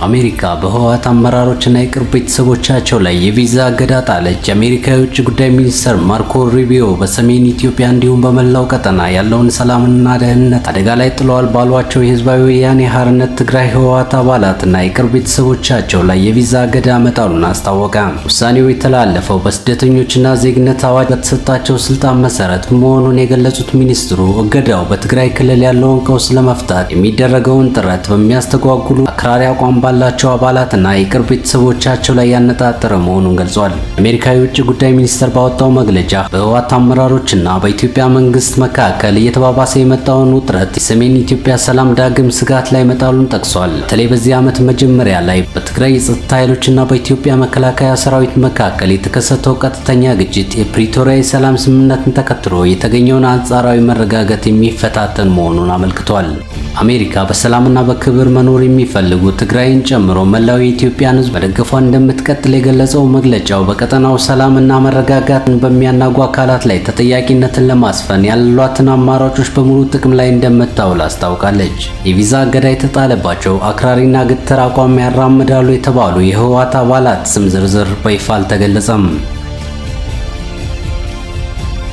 አሜሪካ በህወሓት አመራሮችና የቅርብ ቤተሰቦቻቸው ላይ የቪዛ እገዳ ጣለች። የአሜሪካ የውጭ ጉዳይ ሚኒስትር ማርኮ ሩቢዮ በሰሜን ኢትዮጵያ እንዲሁም በመላው ቀጠና ያለውን ሰላምና ደህንነት አደጋ ላይ ጥለዋል ባሏቸው የህዝባዊ ወያኔ ሓርነት ትግራይ ህወሓት አባላትና የቅርብ ቤተሰቦቻቸው ላይ የቪዛ እገዳ መጣሉን አስታወቀ። ውሳኔው የተላለፈው በስደተኞችና ዜግነት አዋጅ በተሰጣቸው ስልጣን መሰረት መሆኑን የገለጹት ሚኒስትሩ እገዳው በትግራይ ክልል ያለውን ቀውስ ለመፍታት የሚደረገውን ጥረት በሚያስተጓጉሉ አክራሪ አቋም ባላቸው አባላትና የቅርብ ቤተሰቦቻቸው ላይ ያነጣጠረ መሆኑን ገልጿል። የአሜሪካ የውጭ ጉዳይ ሚኒስቴር ባወጣው መግለጫ በህወሓት አመራሮችና በኢትዮጵያ መንግስት መካከል እየተባባሰ የመጣውን ውጥረት የሰሜን ኢትዮጵያ ሰላም ዳግም ስጋት ላይ መጣሉን ጠቅሷል። በተለይ በዚህ ዓመት መጀመሪያ ላይ በትግራይ የጸጥታ ኃይሎችና በኢትዮጵያ መከላከያ ሰራዊት መካከል የተከሰተው ቀጥተኛ ግጭት የፕሪቶሪያ የሰላም ስምምነትን ተከትሎ የተገኘውን አንጻራዊ መረጋጋት የሚፈታተን መሆኑን አመልክቷል። አሜሪካ በሰላምና በክብር መኖር የሚፈልጉ ትግራይን ጨምሮ መላው የኢትዮጵያን ሕዝብ መደገፏን እንደምትቀጥል የገለጸው መግለጫው፣ በቀጠናው ሰላምና መረጋጋትን በሚያናጉ አካላት ላይ ተጠያቂነትን ለማስፈን ያሏትን አማራጮች በሙሉ ጥቅም ላይ እንደምታውል አስታውቃለች። የቪዛ እገዳ የተጣለባቸው አክራሪና ግትር አቋም ያራምዳሉ የተባሉ የህወሓት አባላት ስም ዝርዝር በይፋ አልተገለጸም።